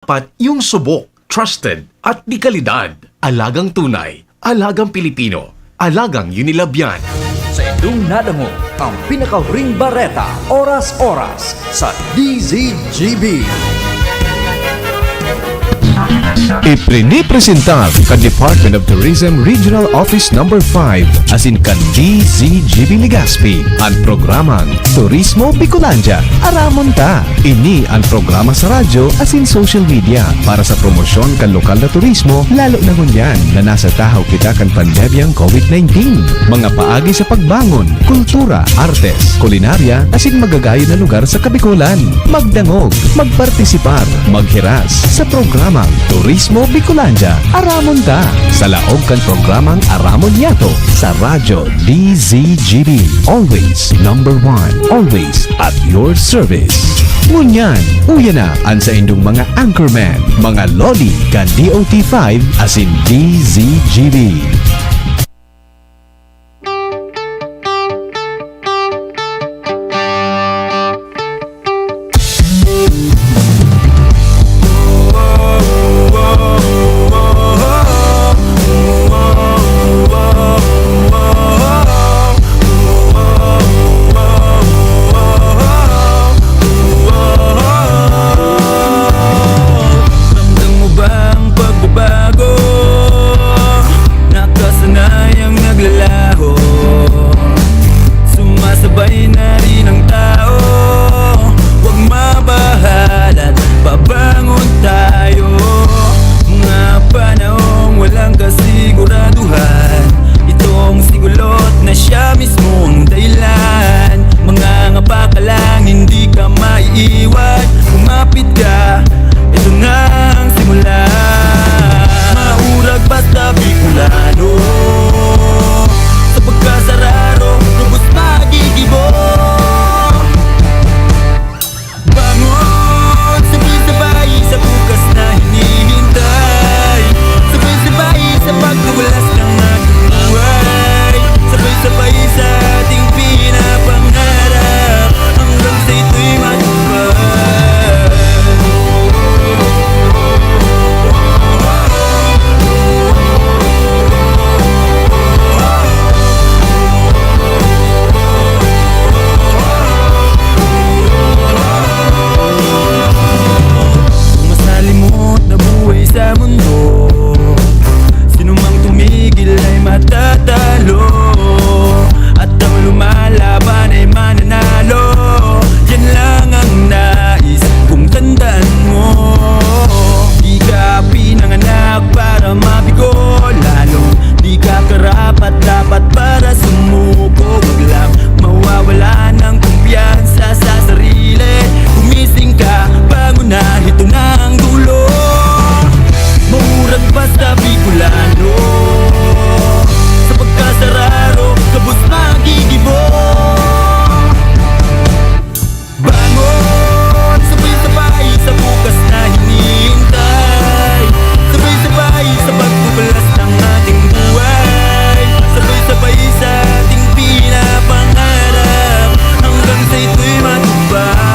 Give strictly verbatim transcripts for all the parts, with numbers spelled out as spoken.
Dapat yung subok, trusted, at de kalidad. Alagang tunay, alagang Pilipino, alagang Unilabian. Sa indong nadangog ang pinakahuring bareta, oras-oras sa D Z G B. Iprinipresentar kan Department of Tourism Regional Office Number five asin kan D Z G B Legazpi an programang Turismo Bicolandia, Aramon Ta. Ini an programa sa radyo asin social media para sa promosyon kan lokal na turismo, lalo na ngunyan na nasa tahaw kita kan pandemyang covid nineteen. Mga paagi sa pagbangon, kultura, artes, kulinarya, asin magagayon na lugar sa Kabikolan. Magdangog, magpartisipar, maghiras sa programang Turismo Bicolandia, Aramon Ta. Sa laog kan programang Aramon Yato sa Radyo D Z G B. Always number one. Always at your service. Ngunyan, uya na an saindong mga anchorman, mga loli kan D O T five asin D Z G B. Ramdam mo ba ang pagbabago? Nakasanayang naglalaho, sumasabay na rin ang tao. Huwag mabahalan, babangon tayo. Mga panahong walang kasiguraduhan, itong sigulot na siya mismo ang dahilan. Mga ngapa ka lang, hindi ka maiiwan. Kumapit ka, ito na ang simula. Maurag basta Bicolano, sa pagkasararo, lubos magigibo. Bangon, sabay-sabay sa bukas na hinihintay. Sabay-sabay sa pagtuklas ng ating buhay. Sabay-sabay sa ating pinapangarap. Hanggang sa ito'y matupad. Masalimot na buhay sa mundo, sino mang tumigil ay matatalo, at ang lumalaban ay mananalo. Yan lang ang nais kong tandaan mo. Di ka pinanganak para mabigo, lalong di ka karapat-dapat para sumuko. Huwag lang mawawala ng kumpiyansa sa sarili. Gumising ka, bangon na, ito na ang dulo. Maurag basta Bicolano, sa pagkasararo, kabos magigibo. Bangon, sabay-sabay sa bukas na hinihintay. Sabay-sabay sa pagtuklas ng ating buhay. Sabay-sabay sa ating pinapangarap. Hanggang sa ito'y matupad.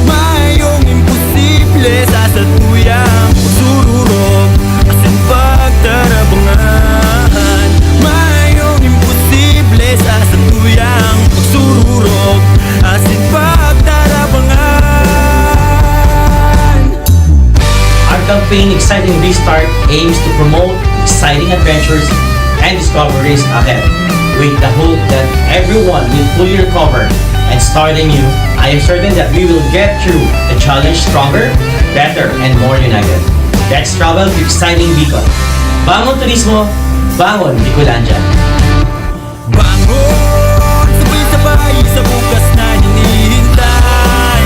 Mayong imposible sa satuyang pagsururog asin pagtarabangan. Mayong imposible sa satuyang pagsururog asin pagtarabangan. Our campaign, Exciting Restart, aims to promote exciting adventures and discoveries ahead, with the hope that everyone will fully recover and start anew. I am certain that we will get through the challenge stronger, better, and more united. Let's travel to exciting Bicol. Bangon Turismo, bangon Bicolandia! Bangon! Sabay-sabay sa bukas na hinihintay.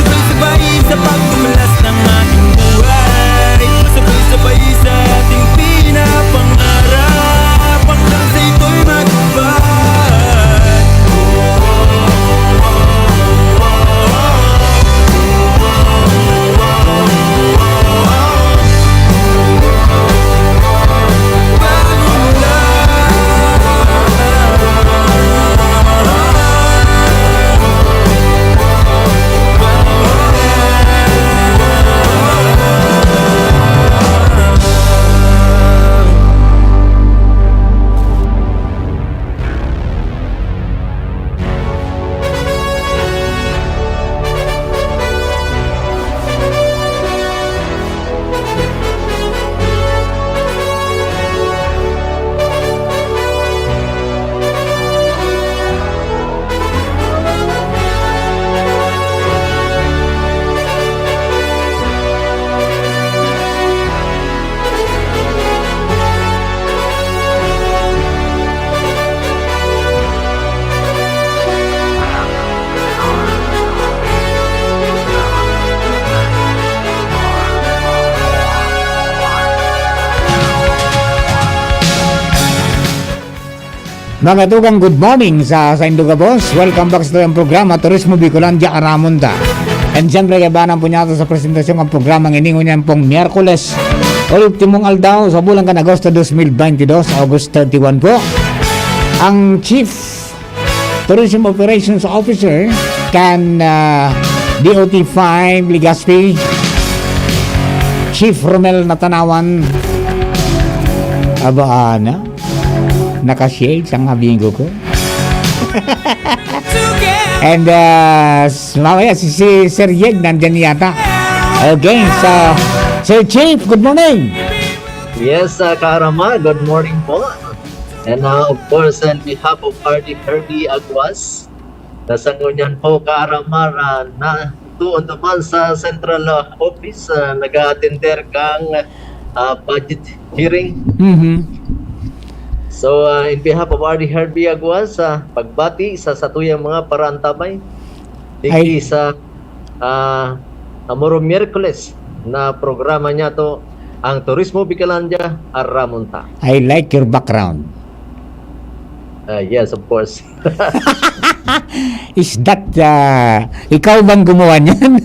Sabay-sabay sa pagtuklas ng ating buhay. Sabay-sabay sa ating pinapangarap. Hanggang sa ito'y matupad. Mga tugang, good morning sa saindo gabos. Welcome back sa tuyang programa, Turismo Bicolandia, Aramon Ta. And siyempre, kaibanan po niya sa presentasyon ang programa ngayong niyan pong Miyerkules, ultimong aldaw sa bulan kan Agosto dos mil baynte dos, August thirty-one po. Ang Chief Tourism Operations Officer kan ah, D O T five Legazpi, Chief Romel Natanawan. Aba, ana. Naka-shades ang amigo ko. And uh, mamaya si, si Sir Yeg nandyan yata. Okay, so Sir Chief, good morning. Yes, uh, Karama, good morning po. And uh, of course, on behalf of R D Herbie Aguas, na sa ngunyan po, Karama, uh, na doon naman sa central uh, office, uh, nag-a-attender kang uh, budget hearing. Mhm. So, uh, in behalf of R D Herbie Aguas, uh, pagbati sa satuyang mga paraantabay, digdi Ay. sa uh, Amuro Miyerkules na programa niya to, ang Turismo Bicolandia, Aramon Ta. I like your background. Uh, yes, of course. Is that uh, ikaw bang gumawa niyan?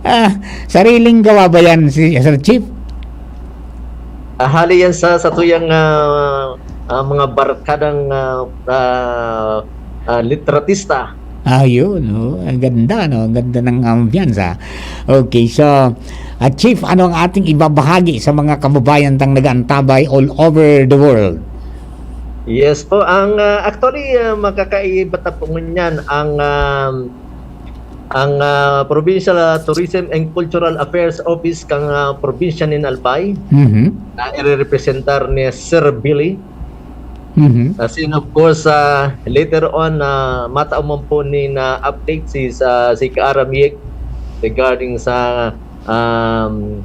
Ah, sariling gawa ba yan, si Sir Chief? Ah, hali yan sa satuyang ah, ah, mga barkadang ah, ah, ah, litratista. Ah, yun. Oh. Ang ganda, no? Ang ganda ng ambience, ah. Okay, so, at Chief, ano ang ating ibabahagi sa mga kababayan tang nag-aantabay all over the world? Yes po. Ang ah, actually ah, makakaiba ta po ngunyan ang ah, ang ah, Provincial ah, Tourism and Cultural Affairs Office kang ah, probinsya nin Albay Mhm. na irerepresentar ni Sir Billy. Mhm. As in, of course, ah, later on, ah, matao man po ni na update si sa si Kaara Miek regarding sa um,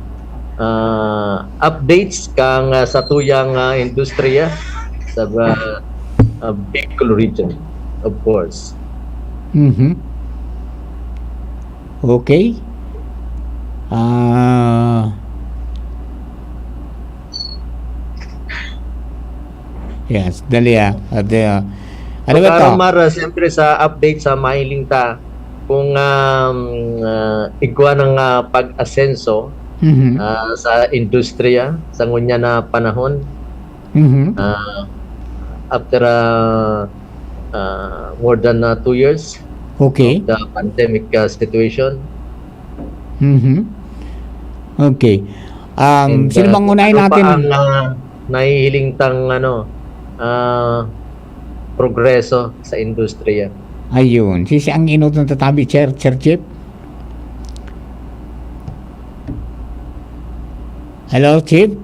ah, updates kang ah, satuyang ah, industriya sa ah, ah, Bicol region, of course. Mhm. Okay. Ah. Yes, dali ah. At, ah, ano ba to? Karomar, ah, siyempre sa update sa mahiling ta kung um, ah, igwa ng ah, pag-asenso Mhm. ah, sa industriya sa ngunya na panahon. Mhm. Ah, after ah, ah, more than ah, two years Okay. of the pandemic ah, situation. Mhm. Okay. Um, And, sino ah, bang unahin ano pa natin? ang ah, nahihiling tang ano, ah, progreso sa industriya? Ayun. Sisi ang inot ng tatabi, Sir, Sir Chief? Hello, Chief?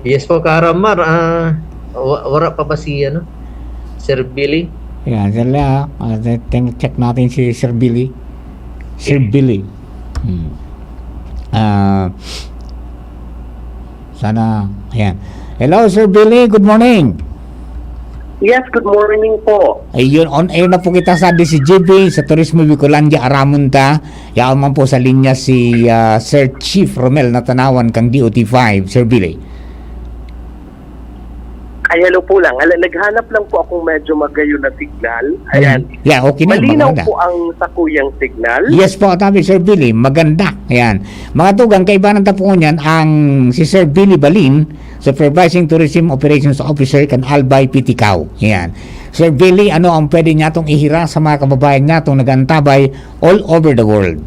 Yes po, Karamar. Ah, wa- wala pa ba si ano, Sir Billy? Yan, sir, ah, ah, check natin si Sir Billy. Sir Billy. Hmm. Ah, sana, ayan. Hello, Sir Billy. Good morning. Yes, good morning po. Ayun, on air na po kita sa D C G B, sa Turismo Bicolandia, Aramon Ta. Yaon man po sa linya si ah, Sir Chief Romel Natanawan kang D O T five, Sir Billy. Ay, hello po lang. Hala, naghanap lang po akong medyo magayon na signal. Ayan. Yeah, okay na. Malinaw Maganda. Po ang sakuyang signal. Yes po, tabi, Sir Billy. Maganda. Ayan. Mga tugang, kaibanan ta po ngunyan ang si Sir Billy Balin, Supervising Tourism Operations Officer kan Albay Piticao. Ayan. Sir Billy, ano ang pwede niya tong ihira sa mga kababayan niya tong nag-aantabay all over the world?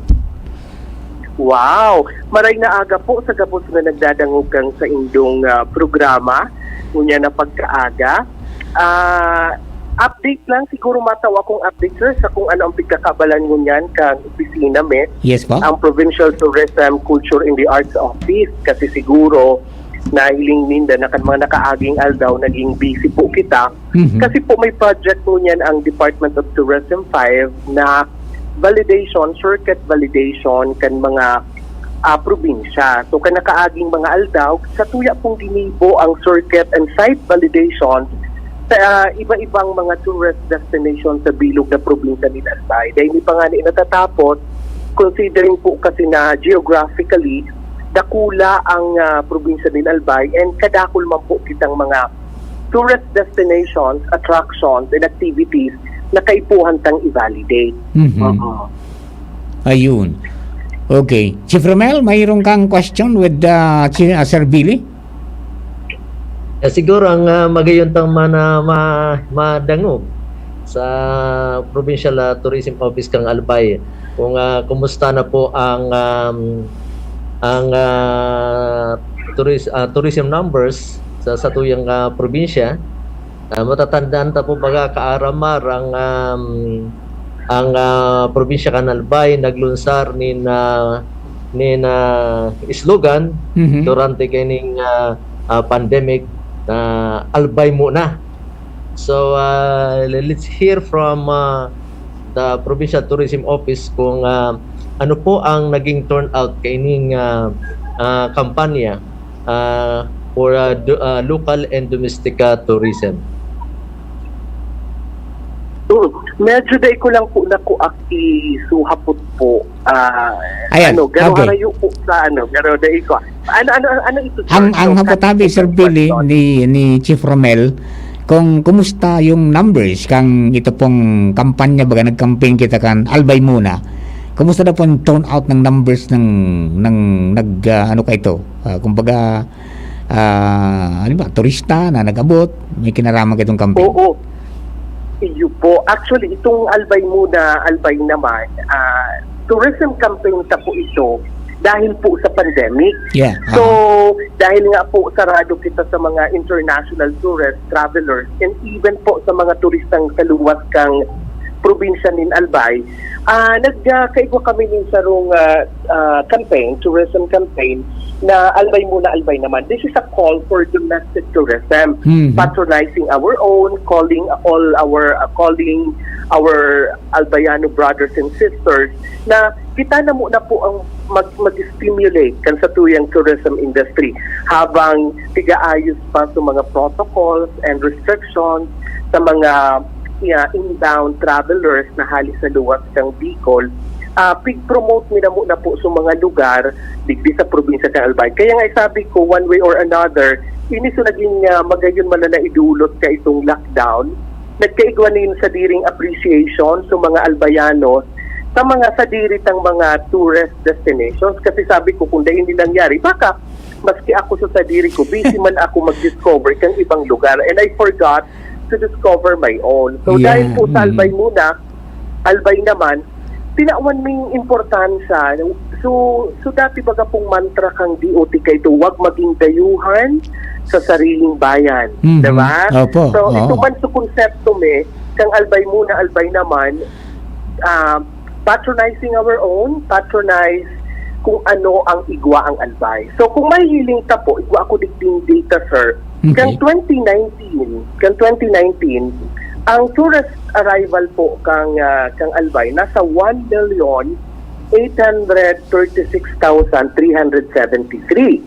Wow! Maray na aga po sa gabos na nagdadangog kang sa indong ah, programa. Unya na pagkaaga. Ah, update lang, siguro mataw akong update, sir, sa kung ano ang pagkakabalan ngunyan kang opisina, me. Yes po. Ang Provincial Tourism, Culture and the Arts Office. Kasi siguro, nahiling ninda na kan mga nakaaging aldaw, naging busy po kita. Mhm. Kasi po may project po niyan ang Department of Tourism five na validation, circuit validation kan mga ah, probinsya. So, kan nakaaging mga aldaw, sa tuya pong ginibo ang circuit and site validation sa ah, iba-ibang mga tourist destination sa bilog na probinsya ni Albay. Dahil hindi pa nga ni natatapos, considering po kasi na geographically, dakula ang, ah, probinsya nin Albay, and kadakul man po kitang mga tourist destinations, attractions, and activities na kaipuhan tang i-validate. Mhm. Oo. Ayun. Okay. Chief Romel, mayroon kang question with uh, Chi- uh, Sir Billy? Eh, siguro ang ah, magayon tang mana, ma, madangog sa Provincial ah, Tourism Office kang Albay kung ah, kumusta na po ang um, ang ah, touris, ah, tourism numbers sa satuyang ah, probinsya. Ah, matatandaan ta po baga kaaramar ang um, ang ah, probinsya kan Albay naglunsar nin ah, nin ah, slogan Mhm. durante kaining ah, ah, pandemic na Albay Muna. So uh, let's hear from uh, the Provincial Tourism Office kung uh, ano po ang naging turnout kaining uh, uh, kampanya uh, for uh, do, uh, local and domestic uh, tourism. Mm. Medyo dai ko lang po nakuak isuhapot po. Ah, Ayan, ano, garo okay. Harayo po sa ano, garo dai ko. Ano, ano, ano ito, sir? Ang ang So, hapot abi, cut Sir po Billy, question. ni ni Chief Romel, kung kumusta yung numbers kang ito pong kampanya, baga nag-campaign kita kan Albay Muna. Kumusta na po ang turnout ng numbers ng ng nag ah, ano ka ito? Ah, kumbaga ah, ano ba, turista na nag-abot, may kinaraman ka itong campaign. Oo. Iyo po. Actually, itong Albay Muna, Albay Naman, ah, tourism campaign ta po ito dahil po sa pandemic. Yeah. So, ah, dahil nga po sarado kita sa mga international tourists, travelers, and even po sa mga turistang sa luwas kang probinsya nin Albay, ah nagkaigwa kami nin sarong ah, ah, campaign, tourism campaign na Albay Muna, Albay Naman. This is a call for domestic tourism, Mhm. patronizing our own, calling all our uh, calling our Albayano brothers and sisters na kita na muna po ang mag mag-stimulate kan satuyang tourism industry habang tigaayos pa sa mga protocols and restrictions sa mga yeah, inbound travelers na hali sa luwas kang Bicol. Ah, pig-promote mi na muna po sa mga lugar digdi sa probinsya kan Albay. Kaya nga sabi ko, one way or another, ini so naging ah, magayon man na naidulot ka itong lockdown, nagkaigwa nin sadiring appreciation sa mga Albayanos sa mga sadiri tang mga tourist destinations. Kasi sabi ko, kung dahil hindi nangyari, baka maski ako sa sadiri ko, busy man ako mag-discover kang ibang lugar. And I forgot to discover my own. So, Yeah. dahil po sa Mm. Albay Muna, Albay Naman, tinawan ming importansya. So, so dati baga pong mantra kang D O T ka ito, "Wag maging dayuhan sa sariling bayan." Mhm. Diba? Opo, So, oo. ito man sa konsepto mi, kang Albay Muna, Albay Naman, ah, patronizing our own, patronize kung ano ang igwa ang Albay. So, kung mahihiling ta po, igwa ako digding data, sir. Okay. Kang twenty nineteen, kang twenty nineteen, ang tourist arrival po kang ah, kang Albay nasa one million eight hundred thirty-six thousand three hundred seventy-three.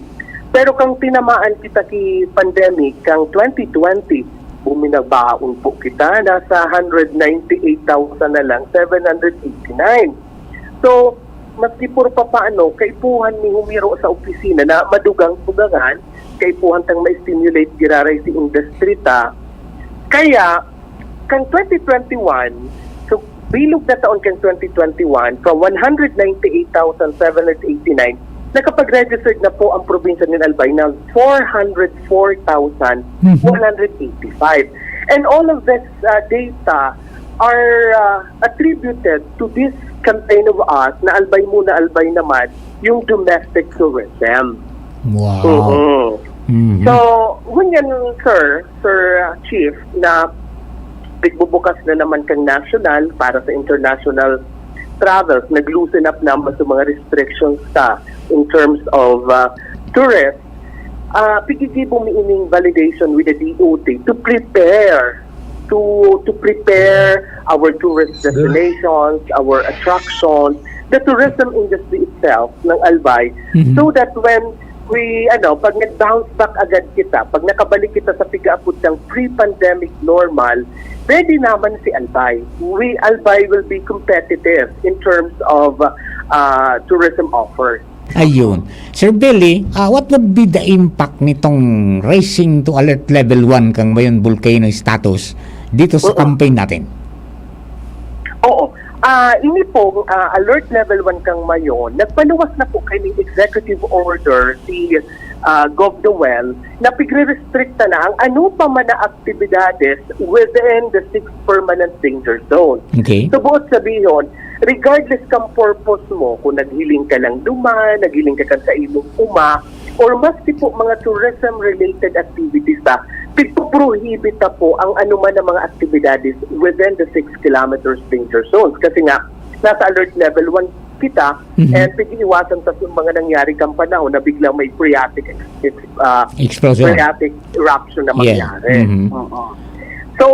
Pero kang tinamaan kita ki pandemic, kang twenty twenty, buminabaon po kita, nasa hundred ninety-eight thousand na lang, seven hundred eighty-nine. So, maski por papaano, kaipuhan mi humiro sa opisina na madugang-dugangan, kaipuhan tang ma-stimulate giraray si industry ta. Kaya, kan twenty twenty-one, so, bilog na taon kan twenty twenty-one, from one hundred ninety-eight thousand seven hundred eighty-nine, nakapag-registered na po ang probinsya ng Albay ng four hundred four thousand one hundred eighty-five. And all of this uh, data are uh, attributed to this campaign of us na Albay Muna, Albay Naman, yung domestic tourism. Wow. Oo. Mhm. So, ngunyan, sir, sir uh, chief, na pigbubukas na naman kang national para sa international travels, nag-loosen up naman sa mga restrictions ta in terms of uh, tourists, uh, pigigibo mi ining validation with the D O T to prepare to to prepare our tourist Sir. destinations, our attractions, the tourism industry itself ng Albay, Mhm. so that when we, ano, pag nag-bounce back agad kita, pag nakabalik kita sa pigaapod ng pre-pandemic normal, ready naman si Albay. We, Albay will be competitive in terms of uh, tourism offers. Ayun. Sir Billy, ah, what would be the impact nitong raising to alert level one kang Mayon volcano status dito sa Oo. campaign natin? Oo. Ah, ini pong, ah, alert level one kang Mayon, nagpaluwas na po kaning executive order si, ah, Gov Noel na pigre-restrikta na ang ano pa man na aktibidades within the six permanent danger zone. Okay. So, buot sabihon, regardless kang purpose mo, kung naghiling ka lang duman, naghiling ka kan sa imong uma, or maski po mga tourism-related activities ta, pigpo-prohibit ta po ang anuman na mga aktibidades within the six kilometers danger zones. Kasi nga, nasa alert level one kita, Mhm. and pag-iiwasan ta yung mga nangyari kang panahon na biglang may phreatic ex-, ex-, ah, Explosion. phreatic eruption na Yeah. mangyari. Mhm. Oo. So,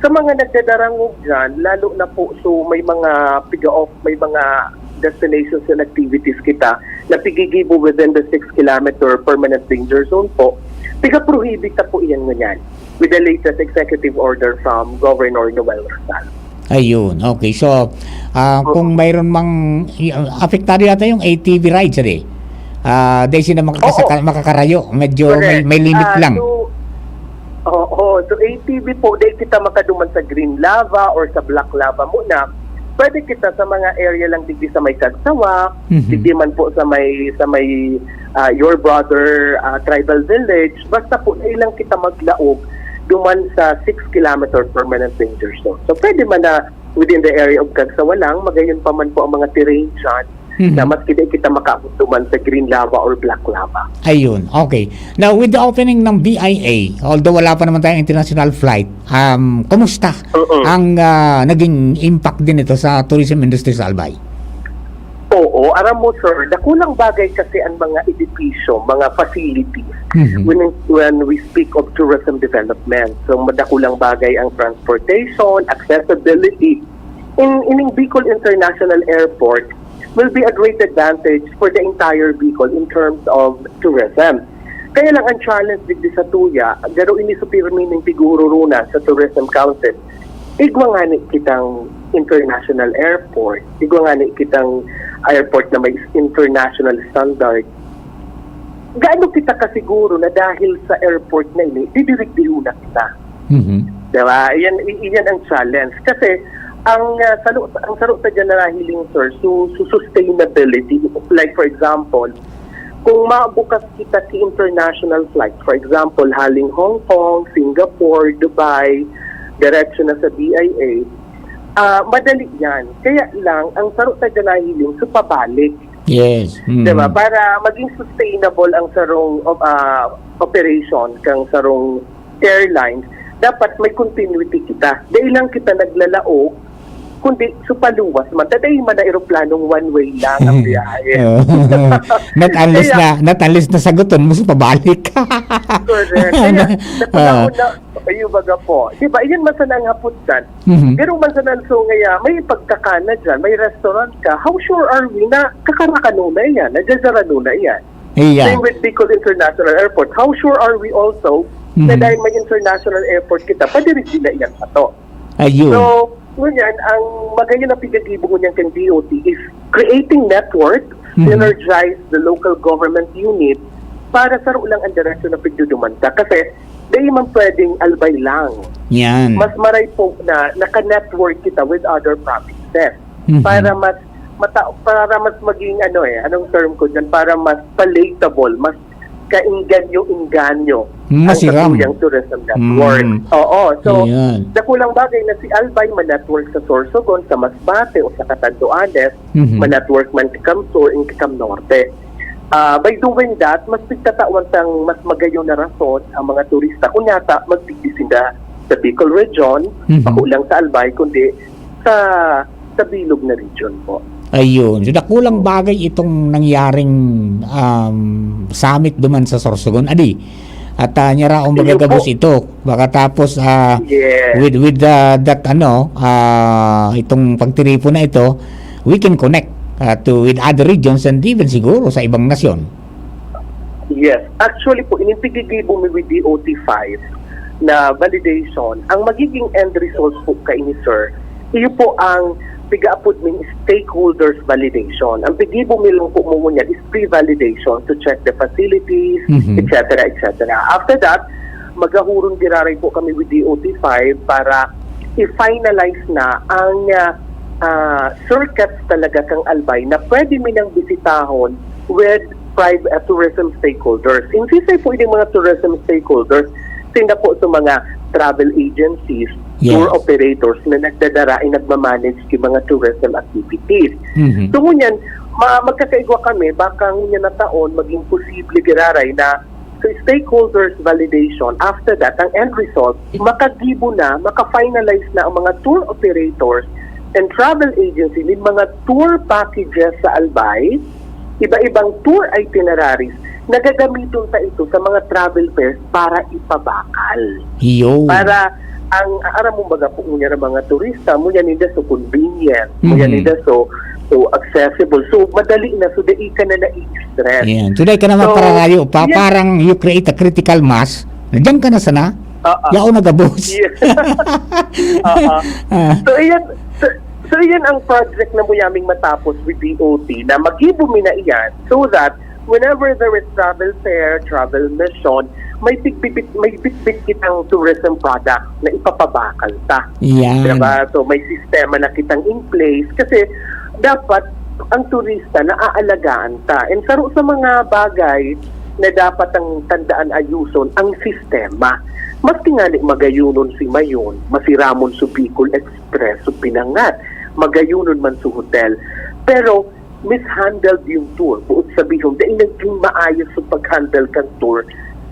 sa mga nagdadarangog dyan, lalo na po, so may mga piga-off, may mga destinations and activities kita na pigigibo within the six kilometer permanent danger zone po, piga-prohibit na po iyan ngunyan with the latest executive order from Governor Noel Rosal. Ayun, okay. So, ah, Oo. kung mayroon mang, y-, apektado yata yung A T V rides, adi? Ah, dahil sila makakasaka-, Oo. makakarayo, medyo may, Correct. may limit Ah, lang. So, oo, so A T V po, dahil kita makaduman sa green lava or sa black lava muna, pwede kita sa mga area lang digdi sa may Cagsawa, Mhm. digdi man po sa may, sa may, ah, Your Brother, ah, Tribal Village, basta po, dahil lang kita maglaog duman sa six kilometer permanent danger zone. So, pwede man na within the area of Cagsawa lang, magayon pa man po ang mga terrain dyan Mhm. na maski di kita makaabot duman sa green lava or black lava. Ayun, okay. Now, with the opening ng B I A, although wala pa naman tayong international flight, um, kumusta Oo. ang, ah, naging impact din ito sa tourism industry sa Albay? Oo, aram mo, sir, dakulang bagay kasi ang mga edipisyo, mga facilities, Mhm. when, when we speak of tourism development. So, madakulang bagay ang transportation, accessibility. In, in Bicol International Airport will be a great advantage for the entire Bicol in terms of tourism. Kaya lang ang challenge digdi sa tuya, garo ini sa pirmi ning pigururuna sa Tourism Council. Igwa ngani kitang international airport, igwa ngani kitang airport na may international standard. Gaano kita kasiguro na dahil sa airport na ini, didirigdihuna kita? Mhm. Diba? Iyan, i-, iyan ang challenge. Kasi, ang, ah, salo-, ang saro ta dyan na nahiling, sir, so, so sustainability. Like, for example, kung mabukas kita ki international flight, for example, haling Hong Kong, Singapore, Dubai, diretso na sa B I A, ah, madali yan. Kaya lang, ang saro ta dyan nahiling, so pabalik. Yes. Mm. Diba? Para maging sustainable ang sarong, ah, operation kang sarong airlines, dapat may continuity kita. Dahil lang kita naglalaog, kundi so paluwas man. Taday man na eroplanong one way lang ang Mm. biyahe. Oo. Not unless Kaya na, not unless nasagutan mo sa pabalik. Correct. Kaya, sa Ah. panahon na, ayun baga po. Di ba, yun man sana ang hapot dyan. Mhm. Pero man sana, so, ngaya, may pagkakana dyan, may restaurant ka. How sure are we na kakarakano na yan, na jajarano na yan? Iya. Same with Bicol International Airport. How sure are we also na Mhm. dahil may international airport kita, padirigdi na iyan sa to? Ayun. So, ngunyan, ang magayon na pigkagibo ngunyan kan D O T is creating network, Mhm. synergize the local government unit para saro lang ang direksyon na pigduduman ta. Kasi, di man pwedeng Albay lang. Yan. Mas maray po na naka-network kita with other provinces. Mhm. Para mas mata-, para mas maging, ano eh, anong term ko dyan? Para mas palatable, mas kainganyo-inganyo ang Masiram. satuyang tourism network. Mm. Oo, so, Ayan. dakulang bagay na si Albay ma-network sa Sorsogon, sa Masbate o sa Catanduanes, Mhm. ma-network man ki Camsur, in Cam Norte. Ah, by doing that, mas pigtatawan tang mas magayon na rason ang mga turista. Kunyata, magdigdi sinda sa Bicol Region, Mhm. bako lang sa Albay, kundi sa, sa bilog na region po. Ayun. So, dakulang bagay itong nangyaring, um, summit duman sa Sorsogon. Adi, at, ah, nyara ang Ayun magagabos po. ito. Baka tapos, ah, Yes. with, with, ah, that, ano, ah, itong pagtiripon na ito, we can connect, ah, to, with other regions and even siguro sa ibang nasyon. Yes. Actually po, ining pigigibo mi with D O T five na validation, ang magiging end result po kaini, sir, iyo po ang pigaapod ning stakeholders validation. Ang pigibo mi lang po mo niyan is pre-validation to check the facilities, Mhm. et cetera, et cetera. After that, magahurong giraray po kami with D O T five para i-finalize na ang ah, ah, circuits talaga kang Albay na pwede mi nang bisitahon with private uh, tourism stakeholders. Insisay po yung mga tourism stakeholders, sinda po sa mga travel agencies, Yes. tour operators na nagdadara ay nagmamanage yung mga tourism activities. Mhm. So ngunyan, ma- magkakaigwa kami, baka ngunyan na taon, maging posible giraray na so stakeholders validation, after that, ang end result, makagibo na, maka-finalize na ang mga tour operators and travel agency ng mga tour packages sa Albay, iba-ibang tour itineraries na gagamiton ta ito sa mga travel fairs para ipabakal. Iyo. Para ang aram mo baga po niya ng mga turista, mo yan inda so convenient, mo yan Mhm. inda so so accessible. So madali na, so dai ka na nai-stress. Ayan. Today ka naman So, pararayo. Pa, yan. Parang you create a critical mass. Nandiyan ka na sana. Oo. Yao nagabos. Yes. Oo. Ah. So iyan so, so iyan ang project na muyaming matapos with D O T na magibo mi na iyan so that whenever there is travel fair, travel mission, may bitbit may bitbit kitang tourism product na ipapabakal ta. Yan. Diba? So may sistema na kitang in place kasi dapat ang turista naaalagaan ta. And saro sa mga bagay na dapat ang tandaan ayuson ang sistema. Maski nga ni magayunon si Mayon, masiramon sa Bicol Express, sa Pinangat, magayunon man sa hotel. Pero mishandled yung tour. Buot sabihon, dahil naging maayos sa pag-handle kang tour,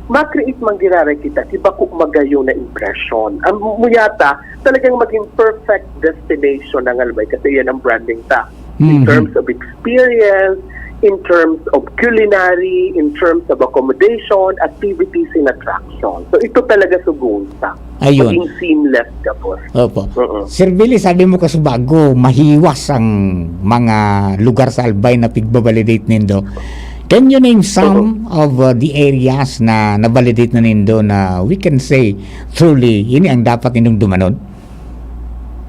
ma-create man giraray kita, di ba kung magayon na impression. Ang muyata, talagang maging perfect destination ng Albay kasi yan ang branding ta. In Mhm. terms of experience, in terms of culinary, in terms of accommodation, activities, and attraction. So ito talaga sa goal ta. Ayun. Maging seamless ka po. Opo. Oo. Sir Billy, sabi mo kasi bago, mahiwas ang mga lugar sa Albay na pigbabalidate nindo. Can you name some of uh, the areas na nabalidate na nindo na we can say truly ini ang dapat nindong dumanon?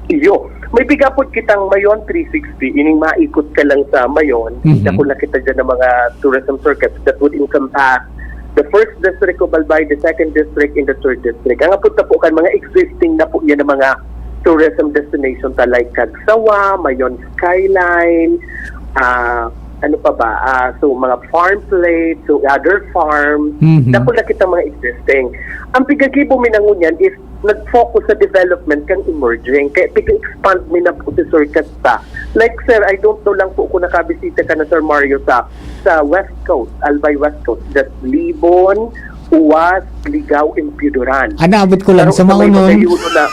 Iyo. May pigapod kitang Mayon three sixty, ining maikot ka lang sa Mayon, Mhm. dakul na kita dyan ng mga tourism circuits that would encompass the first district of Albay, the second district, and the third district. Ang apod na po kan mga existing na po yan ng mga tourism destination ta like Cagsawa, Mayon Skyline, ah, ano pa ba? Ah, so mga farm plates, so other farm, Mhm. dakul na kita mga existing. Ang pigagibo mi na ngunyan is nag-focus sa development kan emerging. Kaya piga-expand mi na po si Circuit ta. Like sir, I don't know lang po kung nakabisita ka na Sir Mario sa sa West Coast, Albay West Coast, that's Libon, Uwas, Ligao, and Pioduran. Ah, naabot ko lang Pero sa sa may Maonon. Magayuno na.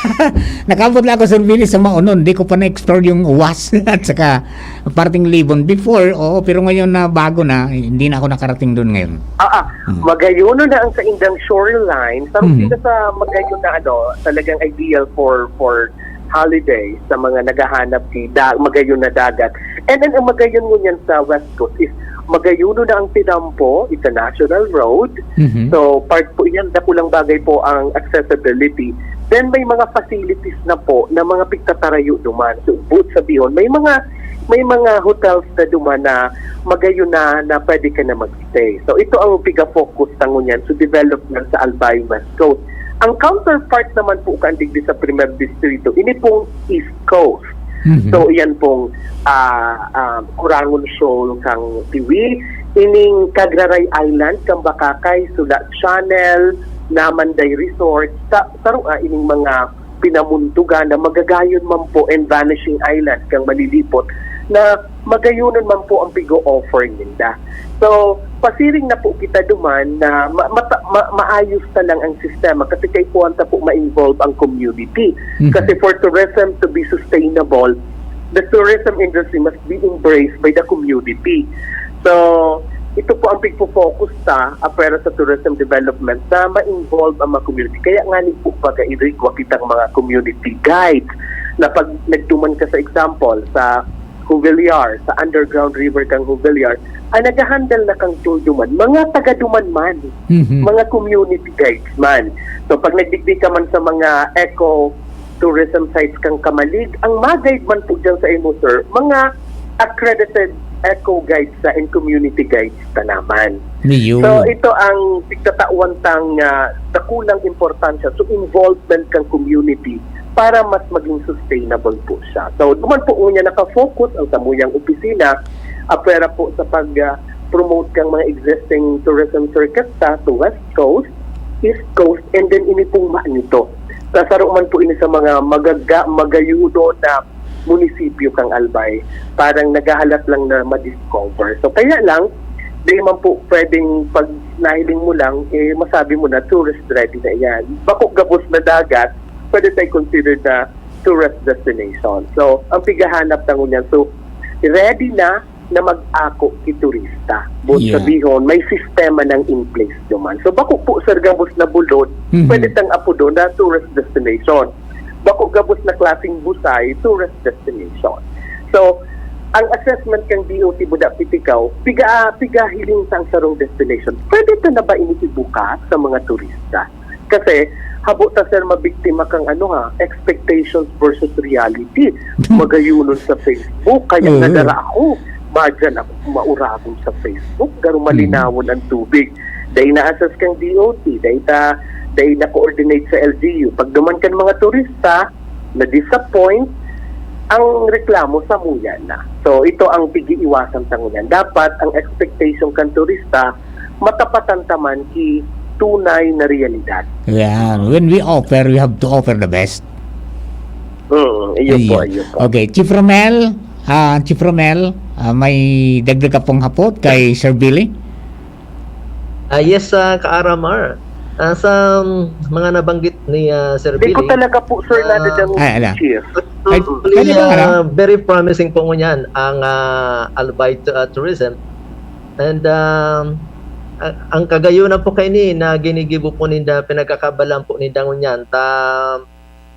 Nakabot lang ako, Sir Billy, sa Maonon. Di ko pa na-explore yung Uwas at saka parting Libon. Before, oo, pero ngayon na bago na, hindi na ako nakarating doon ngayon. Ah, ah, Hmm. Magayuno na ang saindang shoreline. Sa Mhm. sila sa Magayuno na ano, talagang ideal for for holiday sa mga naghahanap kay da, Magayuno na dagat. And then ang Magayuno ngunyan sa West Coast is Magayuno na ang Tinampo, it's a national road. Mhm. So, part po iyan, dakulang bagay po ang accessibility. Then may mga facilities na po na mga pigtatarayo duman. So, buot sabihon, may mga may mga hotels na duman na Magayuno na na pwede ka na mag-stay. So, ito ang piga-focus ta ngunyan sa development sa Albay West Coast. Ang counterpart naman po kan digdi sa Primer Distrito, ini pong East Coast. Mhm. So, iyan pong ah, ah, Corangon Shoal kang Tiwi, ining Cagraray Island kang Bacacay, Sula Channel, Namanday Resort, sa, saro, ah, ining mga pinamuntugan na magagayon man po and vanishing island kang Malilipot na magayonon man po ang pigo-offer ninda. So, pasiring na po kita duman na ma- mata- ma- maayos na lang ang sistema kasi kaipuhan ta po ma-involve ang community. Mhm. Kasi for tourism to be sustainable, the tourism industry must be embraced by the community. So, ito po ang pigpo-focus ta, apwera sa tourism development, na ma-involve ang mga community. Kaya nga ni po pag-irigwa kitang mga community guides na pag nagduman ka sa example, sa Jubiliar, sa underground river kang Jubiliar, ay nag-handle na kang tour duman, mga taga duman man, Mhm. mga community guides man. So pag nagdigdi ka man sa mga eco tourism sites kang Camalig. Ang ma-guide man po dyan sa imo, sir, mga accredited eco guides sa and community guides ta naman. Niyo. So, ito ang pigtatawan tang ah, dakulang importansya sa involvement kang community para mas maging sustainable po siya. So, duman po unya nakafocus ang samuyang opisina, apwera po sa pag ah, promote kang mga existing tourism circuits sa to West Coast, East Coast, and then ini pong magnito. Kasaro man po ini sa mga magaga, magayuno na munisipyo kang Albay. Parang naghahalat lang na ma-discover. So, kaya lang, di man po pwedeng pag nahiling mo lang, eh, masabi mo na tourist ready na yan. Bako gabos na dagat, pwede tayo considered na tourist destination. So, ang pighahanap na ngunyan, so, ready na na mag-ako ki turista. But Yeah. sabihon, may sistema ng in place naman. So, bako po, sir, gabos na bulod, Mhm. pwede tang apodon na tourist destination. Bako gabos na klaseng busay, tourist destination. So, ang assessment kang D O T Buda Pitikaw, piga, pigahiling sa ang sarong destination. Pwede ta na ba ini ibukas sa mga turista? Kasi, habo ta, sir, mabiktima kang ano ha, expectations versus reality. Magayunon sa Facebook, kaya Oo. nadara ako. Madyan ako mauragon sa Facebook, garo malinawon ang tubig. Dahil na-assess kang D O T, dahil ta, dahil na-coordinate sa L G U. Pag duman kan mga turista, na-disappoint, ang reklamo samuya na. So, ito ang pig-iiwasan ta ngunyan. Dapat ang expectation kan turista, matapatan ta man ki tunay na realidad. Yeah, when we offer, we have to offer the best. Hmm, iyo po, Ayun. iyo po. Okay, Chief Romel, ah, Chief Romel, ah, may dagdag ka pong hapot kay Sir Billy? Ah, yes, sa Kaaramar. Ah, sa um, mga nabanggit ni ah, Sir Hindi ko Billy, talaga po, sir, Ah. nadadangog, Ay, ala. Chief. Ay, actually, pwede ba, ah, ano? Very promising po ngunyan ang ah, Albay t- ah, Tourism. And um, a- ang kagayunan po kaini na ginigibo po ninda, pinagkakabalan po ninda ngunyan, ta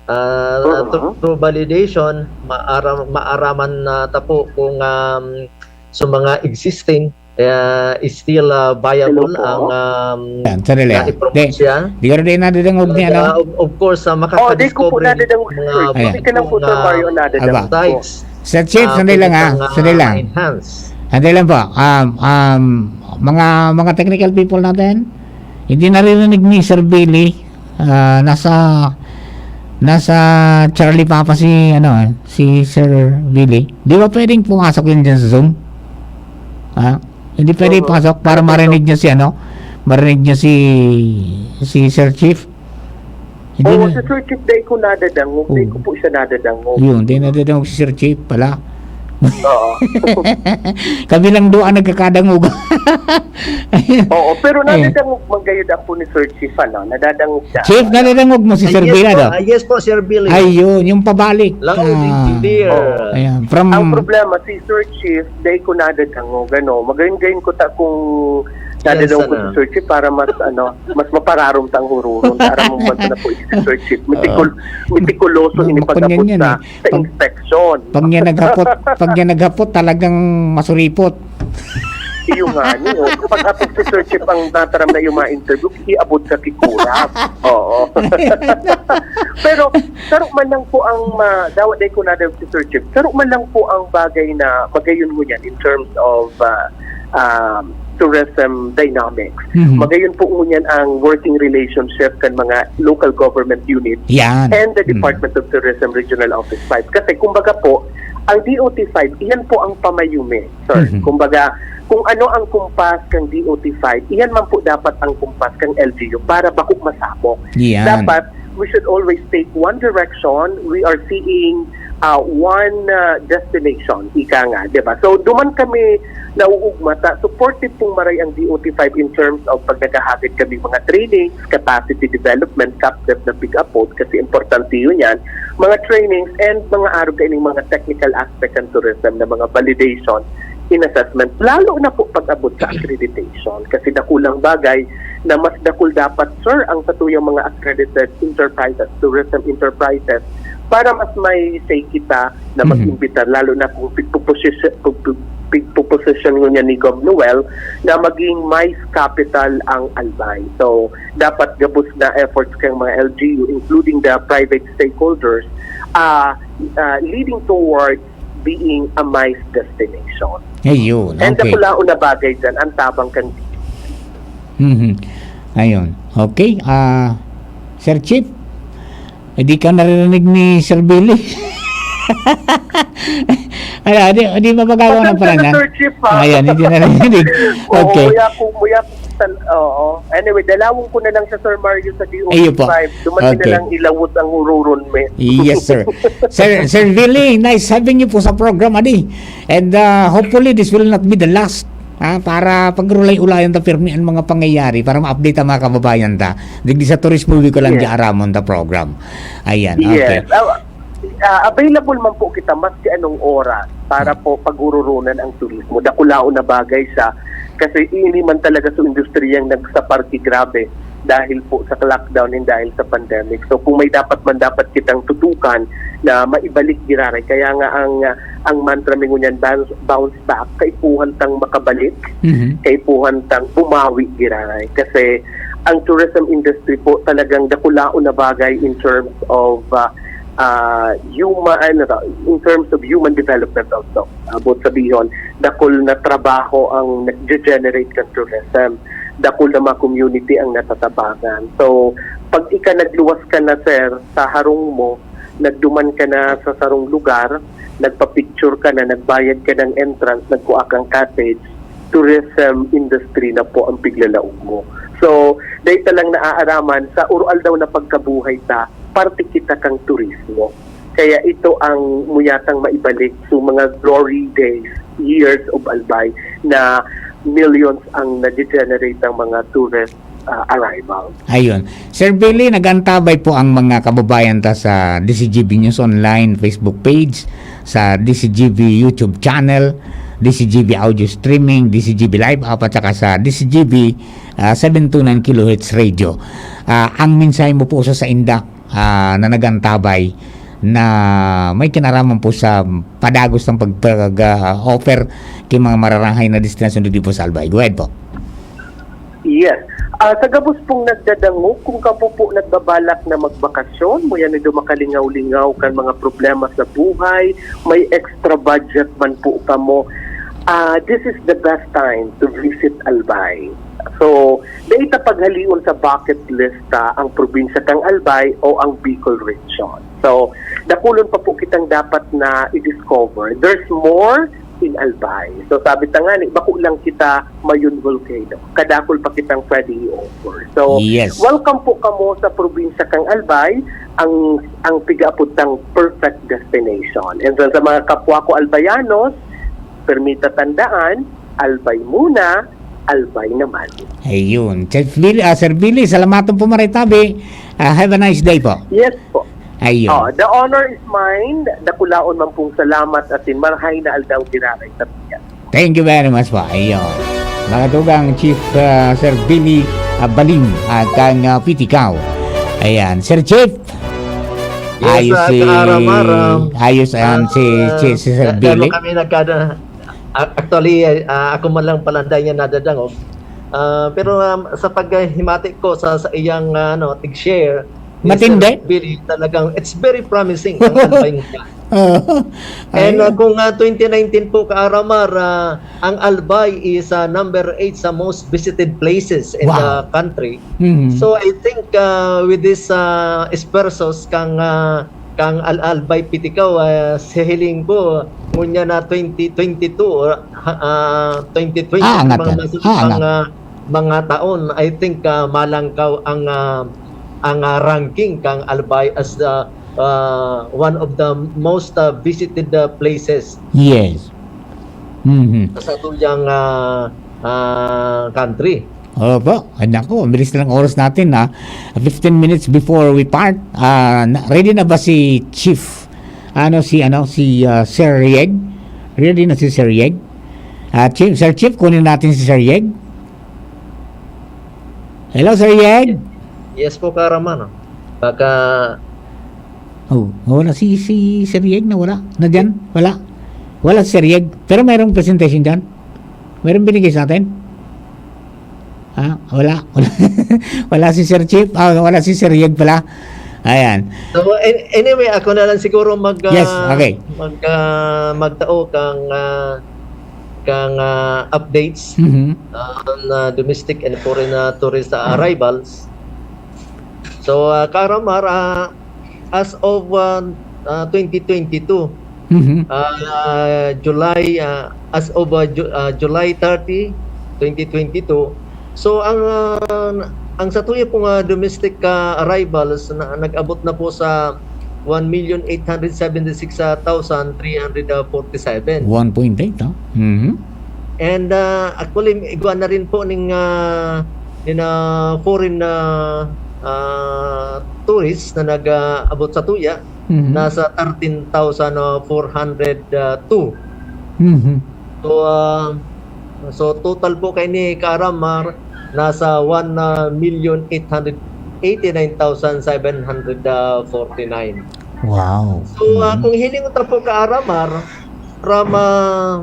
ah, Oo. through, through validation, maaram, maaraman na ta po kung um, sa mga existing, eh, is still ah, viable Hello po. ang um, Yan, sandali. na i-promote Di, siya. di ko rin nadadangog niya, no? Ah, of, of course, uh, Oh, di ko po makakadiscover nadadangog, mga sir. Hindi ka lang po, sir mga Mario, nadadangog Aba. po. sites. Sir Chief, Ah, sandali pwede lang, ha? pang, ah, Sandali lang. ma-enhance. Sandali lang po. Um, um, mga, mga technical people natin, hindi naririnig ni Sir Billy. Ah, nasa, nasa Charlie Papa si, ano, eh, si Sir Billy. Di ba pwedeng pumasok yun dyan sa Zoom? Ha? Hindi pwede Oo. pasok para marinig niya si, ano, marinig niya si, si Sir Chief. Hindi Oo, na- si Sir Chief, dahil ko nadadangog. Dahil Oo. ko po siya nadadangog. Yun, di nadadangog si Sir Chief pala. Oo. Kami lang doon ang nagkakadangog. Oo, pero Eh. nadadangog man gayud ako ni Sir Chief, ano? Nadadangog siya. Chief, nadadangog mo si Ah, Sir yes Billy, po, ano? ah, yes po, Sir Billy. Ayun, yung pabalik. Loud and Ah, clear. Oo. Ayan, from... Ang problema, si Sir Chief, dahil ko nadadangog, ano? Magayon-gayon ko ta kung nadadangog ko sana. Si Sir Chief para mas, ano, mas mapararom tang hururon. Para mong bansa na po si Sir Chief. Metikul- metikuloso ini Makunyan pag-abot yan, sa, eh. sa Pag- inspection. Pag niya naghapot, pag niya naghapot, talagang masuripot. Iyo nga, ni, oh. Kapag hapon si Sir Chief ang nataram na yung mga interview, iabot sa kikura. Oo. Pero, saro man lang po ang, ma, dawa day ko na daw si Sir Chief, saro man lang po ang bagay na magayon mo yan in terms of ah, um, tourism dynamics. Mhm. Magayon po ngunyan ang working relationship kan mga local government units Yan. and the Mm. Department of Tourism Regional Office five. Kasi kumbaga po, ang D O T five, iyan po ang pamayumi, sir. Mhm. Kumbaga, kung ano ang kumpas ng D O T five, iyan man po dapat ang kumpas ng L G U para bako masabok. Yan. Dapat, we should always take one direction. We are seeing uh, one uh, destination, ika nga, di ba? So, duman kami nauugma ta, supportive pong maray ang D O T five in terms of pag naghahagad kami mga trainings, capacity development, captive na pick-up pod, kasi importante yun yan, mga trainings and mga arog kaining mga technical aspect ng tourism na mga validation in assessment, lalo na po pag-abot sa accreditation, kasi dakulang bagay na mas dakul dapat, sir, ang satuyang mga accredited enterprises, tourism enterprises, para mas may say kita na Mhm. mag-imbitar, lalo na kung pigpuposisyon, pig- pigpuposisyon ngunyan ni Gov Noel na maging MICE capital ang Albay. So, dapat gabos na efforts kang mga L G U, including the private stakeholders, ah, ah, leading towards being a MICE destination. Ayun, And okay. Dakulaon na bagay dyan, ang tabang kan Mhm. Ayun. Okay, ah, Sir Chief, hindi ka naririnig ni Sir Billy. Ala, di, di ba magagawa ng Pasensya na, paraan? Sir Chief, ha? Ayan, hindi naririnig. Oo, Okay. muya ko, muya ko. San, oo. Anyway, dalawon ko na lang sa Sir Mario sa D O P Ayun po. five. Dumating Okay. na lang ilawot ang ururon, me. Yes, sir. Sir, Sir Billy, nice having you po sa program, adi. And uh, hopefully, this will not be the last. Ha, para pag-ulay-ulayan ta pirmi ang mga pangyayari para ma-update ang mga kababayan ta. Digdi sa Turismo Bicol ang Yes. diaramon ta program. Ayan, okay. Yes. Ah, ah, available man po kita maski anong oras para po pag-ururunan ang turismo. Dakulaon na bagay siya kasi ini man talaga sa industriyang nagsaparki grabe dahil po sa lockdown and dahil sa pandemic. So kung may dapat man dapat kitang tutukan na maibalik giraray. Kaya nga ang ah, ang mantra mi ngunyan, bounce, bounce back, kaipuhan tang makabalik, Mhm. kaipuhan tang bumawi giraray. Kasi ang tourism industry po talagang dakulaon na bagay in terms of ah, ah, human, ano to, in terms of human development also. About sabihon, dakul na trabaho ang nag-generate kan tourism. Dakul na mga community ang natatabangan. So, pag ika nagluwas ka na, sir, sa harong mo, nagduman ka na sa sarong lugar, nagpa-picture ka na, nagbayad ka ng entrance, nagkuha kang cottage, tourism industry na po ang piglalaog mo. So, dahil talang naaaraman, sa uro-aldaw na pagkabuhay ta, parte kita kang turismo. Kaya ito ang muyatang maibalik sa mga glory days, years of Albay na millions ang nag-generate ng mga tourist ah, arrival. Ayun. Sir Billy, nagantabay po ang mga kababayan ta sa D C G B News Online Facebook page, sa D C G B YouTube channel, D C G B Audio Streaming, D C G B Live App, at saka sa D C G B ah, seven two nine kilohertz radio. Ah, ang mensahe mo po sa sainda ah, na nagantabay na may kinaraman po sa padagos ng pag-, pag-, ah, offer kay mga mararahay na destinasyon dito po sa Albay. Go ahead po. Yes. Ah, sa gabos pong nagdadangog, kung kapo po nagbabalak na magbakasyon, muya nindo makalingaw-lingaw kan mga problema sa buhay, may extra budget man po kamo, ah, this is the best time to visit Albay. So, dahil ta paghalion sa bucket list ta ang probinsya kang Albay o ang Bicol Region. So, dakulon pa po kitang dapat na i-discover. There's more in Albay. So, sabi ta nga ni, bako lang kita Mayon Volcano. Kadakol pa kitang pwede i-offer. So, Yes. welcome po kamo sa probinsya kang Albay, ang ang pigaapod tang perfect destination. And then, sa mga kapwa ko Albayanos, permita tandaan, Albay muna, Albay naman. Ayun. Chief Billy, ah, Sir Billy, salamaton po maray tabi. Ah, have a nice day po. Yes po. Ayun. Oh, the honor is mine. Dakulaon man pong salamat asin marhay na aldaw giraray sa piya. Thank you very much po. Ayun. Mga tugang Chief ah, Sir Billy ah, Balim at kang ah, Pitikaw. Ayan. Sir Chief. Yes, ayos ah, si Kaaramaram. Ayos ayan si, Ah, si, si Sir da- Billy. damo kami nagkada. Ah, actually, ah, ako man lang pala dahil niya nadadangog. Ah, pero um, sa paghimati ko sa, sa iyang ah, ano, tig-share, ni Matindi. Sir Billy, talagang it's very promising ang Albay niya. Oo. And Ayun. uh, kung uh, twenty nineteen po, Kaaramar, uh, ang Albay is uh, number eight sa most visited places in Wow. the country. Mhm. So I think uh, with this uh, esfuerzos kang uh, kang Al Albay Pitikaw, uh, sa hiling ko, ngunya na twenty twenty-two or uh, twenty twenty, Ah, angat mga yan. masunod Ah, pang angat. uh, mga taon, I think uh, malangkaw ang uh, ang uh, ranking kang Albay as the uh, one of the most uh, visited uh, places Yes. Mhm. sa tuyang uh, uh, country. Opo. Ay, naku, ang bilis na lang oras natin, ha. Fifteen minutes before we part, ah, na- ready na ba si Chief? Ano, si, ano, si ah, Sir Yeg? Ready na si Sir Yeg? Ah, Chief, Sir Chief, kunin natin si Sir Yeg. Hello, Sir Yeg? Yes po, Kaaramar. Baka Oh, wala si, si Sir Yeg na wala. Na dyan? Wala. Wala si Sir Yeg. Pero mayroong presentation dyan. Meron binigay sa atin? Ha? Wala. Wala si Sir Chief. Ah, wala si Sir Yeg pala. Ayan. So, an- anyway, ako na lang siguro mag ah, Yes, okay. mag ah, magtao kang ah, kang ah, updates Mhm. on ah, domestic and foreign ah, tourist ah, arrivals. So, ah, Karamar, ah, as of ah, ah, twenty twenty-two, Mhm. ah, July, ah, as of ah, Ju- ah, July thirty, twenty twenty-two, so ang ah, ang satuya pong ah, domestic ah, arrivals na nag-abot na po sa one million eight hundred seventy-six thousand three hundred forty-seven. one point eight, ha? Mhm. And ah, actually, igwa na rin po ning ah, nin ah, foreign na ah, tourists na nag-abot satuya, Mhm. nasa thirteen thousand four hundred two. Mhm. So, ah, so total po kaini, Karamar, nasa one million eight hundred eighty-nine thousand seven hundred forty-nine. Wow. So, ah, kung hiling ta po, Karamar, from ah,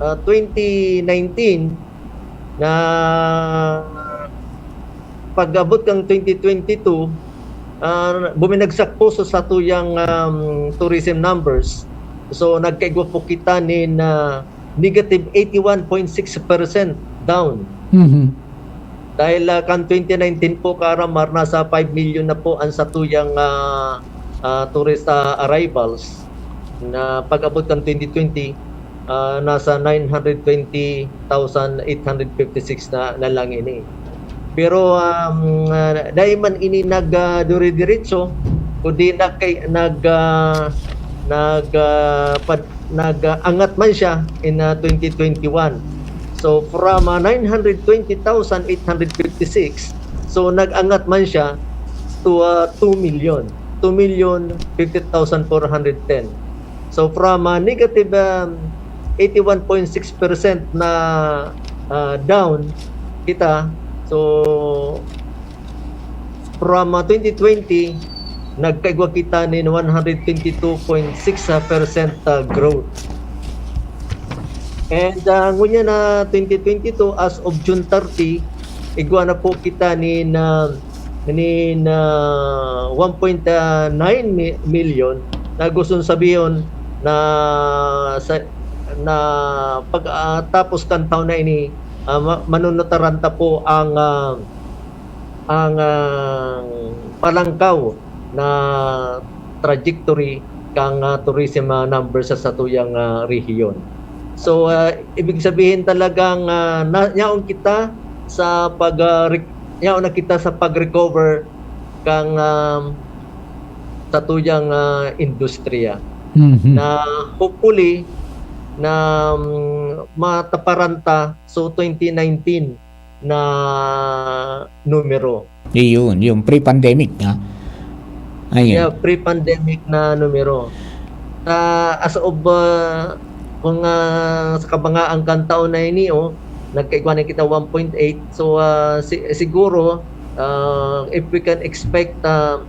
ah, twenty nineteen na pag-abot kang twenty twenty-two, ah, buminagsak po sa satuyang um, tourism numbers. So, nagkaigwa po kita nin ah, negative eighty-one point six percent down. Mhm. Dahil ah, kan twenty nineteen po, Karamar, nasa five million na po ang satuyang ah, ah, tourist ah, arrivals. Na pag-abot kan twenty twenty, ah, nasa nine hundred twenty thousand eight hundred fifty-six na, na lang ini. Pero um, ah, dai man ini nag ah, duri-diretso, kundi nag nag ah, nag ah, pad- nag-angat man siya in ah, twenty twenty-one. So from ah, nine hundred twenty thousand eight hundred fifty-six, so nag-angat man siya to ah, two million, two million fifty thousand four hundred ten. So from ah, negative um, eighty-one point six percent na ah, down kita, so from ah, twenty twenty, nagkaigwa kita nin one hundred twenty-two point six percent ah, growth. And ah, ngunyan na twenty twenty-two, as of June thirty, igwa na po kita nin ah, nin ah, one point nine mi- million, na gustong sabihon na sa na pag ah, tapos kan taon na ini, ah, ma- manunutaran ta po ang ah, ang ah, palangkaw na trajectory kang ah, tourism ah, numbers sa satuyang ah, rehiyon. So ah, ibig sabihin talagang ah, na, yaon kita sa pag ah, rec- yaon na kita sa pag-recover kang ah, satuyang ah, industriya Mhm. na hopefully na um, mataparan ta so twenty nineteen na numero. Iyon, yung pre-pandemic, ha? Ayun. Yeah, pre-pandemic na numero. Sa as of uh, kung uh, sa kabangaan kan taon na ini, oh, nagkaigwa na kita one point eight. So uh, si, siguro uh, if we can expect uh,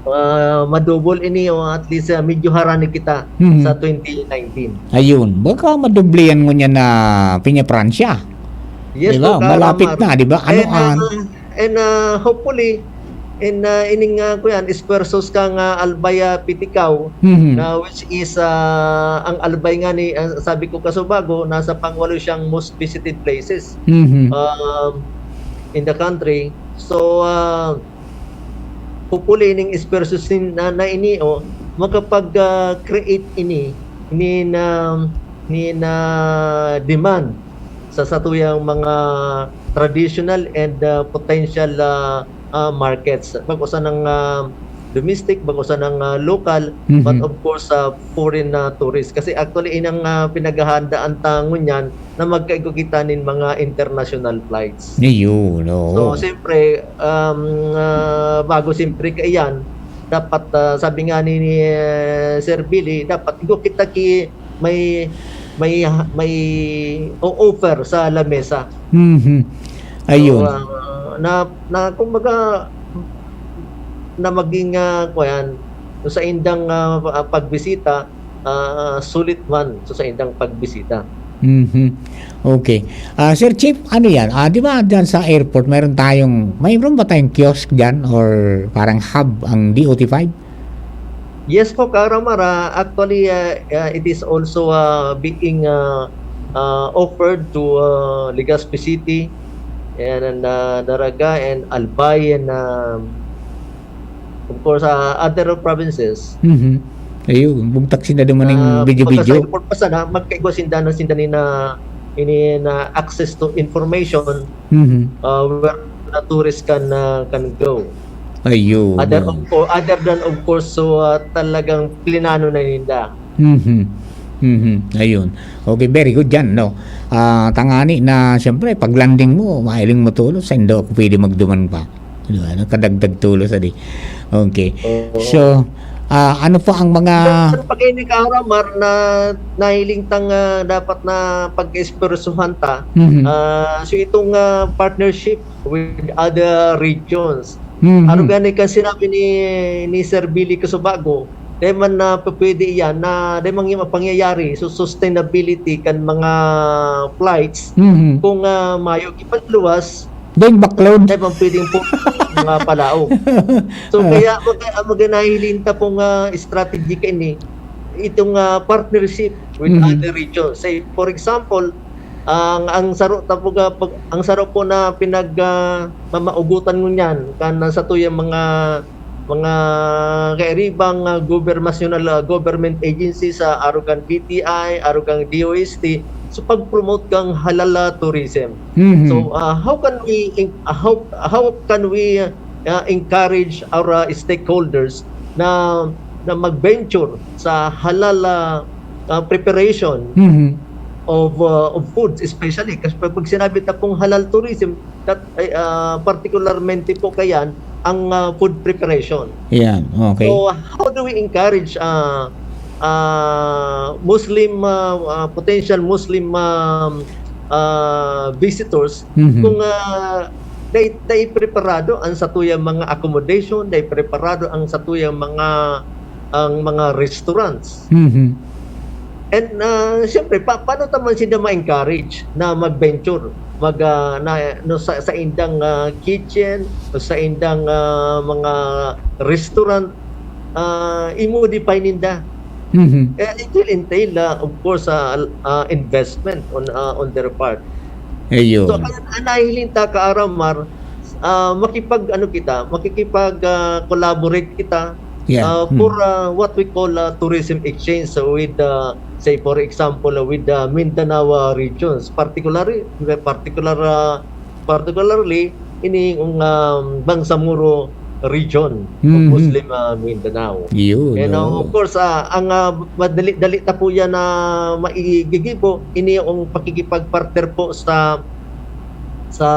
uh, madouble ini, oh, at least uh, medyo harani kita Mhm. sa twenty nineteen. Ayun, baka madublihan mo niya na Pinya Francia. Yes, Di ba? po, Karamar. Malapit na, di ba? Ano And, uh, ang and uh, hopefully, in uh, ining uh, kuyan, esfuerzos kang uh, Albay uh, Piticao, Mhm. na which is uh, ang Albay nga ni, uh, sabi ko kasubago, nasa pangwalo siyang most visited places Mhm. um, in the country. So, uh, hopefully, ining esfuerzos nin- na, na ini, oh, makapag-create ini nin, um, nin uh, demand sa satuyang mga traditional and uh, potential uh, uh, markets. Bag-o sanang uh, domestic, bag-o sanang uh, local, Mhm. but of course, uh, foreign uh, tourists. Kasi actually, inang uh, pinaghahandaan ta ngunyan na magkaigwa kita nin mga international flights. Ayun, oo. So, siyempre, um, ah, bago siyempre kaiyan, dapat, ah, sabi nga ni, ni eh, Sir Billy, dapat igwa kita ki may may may o-offer sa lamesa. Mhm. Ayun. So, ah, na, na kumbaga na maging ah, kuwan, so sa indang ah, pagbisita, ah, sulit man so sa indang pagbisita. Mhm. Okay. Ah, Sir Chief, ano yan? Ah, di ba dyan sa airport, meron tayong, mayroon ba tayong kiosk dyan or parang hub ang D O T five? Yes po, Karamar. Ah, actually, ah, ah, it is also, ah, being, ah, ah, offered to, ah, Legazpi City and, and, ah, Naga and Albay and, ah, of course, ah, other provinces. Mhm. Ayun, bugtak sinda duman ning Na video-video. Pagka sa airport pa sana, magkaigwa sinda na sinda ni na, ini na access to information, Mhm. ah, where the tourist can, ah, can go. Ayun, Other, oo. of cour-, other than, of course, so, ah, talagang plinano na ninda. Mhm. Mhm. Ayun. Okay, very good yan, no? Ah, tangani na, siyempre, pag landing mo, mahiling mo tulos, sa indo ako pwede magduman pa. Di ba? Nakadagdag tulos, adi. Okay. Oo. So, ah, ano pa ang mga Pero pag ini ka, Ramar, na nahiling tang, ah, dapat na pag-espersuhan ta, Mhm. ah, so itong, ah, partnership with other regions. Mhm. Ano gani kan sinabi ni, ni Sir Billy Casubago, dai man na pwede iyan na dai man yung pangyayari. So, sustainability kan mga flights, Mhm. kung, ah, mayo gipanluwas, Dai baklod. Dai man pwedeng po mga palaog. So, Ah. kaya mag-, mag-, nahihiling ta pong, ah, strategy kaini, itong, ah, partnership with Mhm. other regions. Say, for example, ang, ang saro ta po ga-, pag, ang saro po na pinag, ah, mamaugutan ngunyan kan sa tuyang mga, mga kairibang, ah, gober-, national, ah, government agencies, sa arugang D T I, arugang D O S T, so pag-promote kang halal, ah, tourism. Mhm. So, ah, how can we in-, ah, how, how can we, ah, encourage our, ah, stakeholders na, na mag-venture sa halal, ah, ah, preparation Mhm. of, ah, of foods especially? Kasi pag, pag sinabi ta pong halal tourism, that, ay, ah, particularmente po kayan ang, ah, food preparation. Yan, okay. So, how do we encourage, ah, ah, Muslim, ah, ah, potential Muslim, um, ah, visitors Mhm. kung, ah, dai, dai preparado ang satuyang mga accommodation, dai preparado ang satuyang mga, ang mga restaurants. Mhm. And, ah, siyempre, pa-, paano ta man sinda ma-encourage na mag-venture, mag, ah, na, no, sa, sa indang, ah, kitchen, o sa indang, ah, mga restaurant, ah, i-modify ninda? Mhm. Eh, it will entail, ah, of course, ah, ah, investment on, ah, on their part. Ayun. So, ang, ang nahihiling ta, Ka Aramar, ah, makipag-, ano kita, makikipag, ah, collaborate kita, Yeah. ah, for, Hmm. ah, what we call, ah, tourism exchange. So, with, ah, say, for example, ah, with the Mindanao, ah, regions, particularly, particular, ah, particularly, ini yung, um, Bangsamoro region of Mhm. Muslim, ah, Mindanao. Yun, And, ah, oo. of course, ah, ang, ah, madali-dali ta po yan na maigigibo, ini yung pakikipag-partner po sa, sa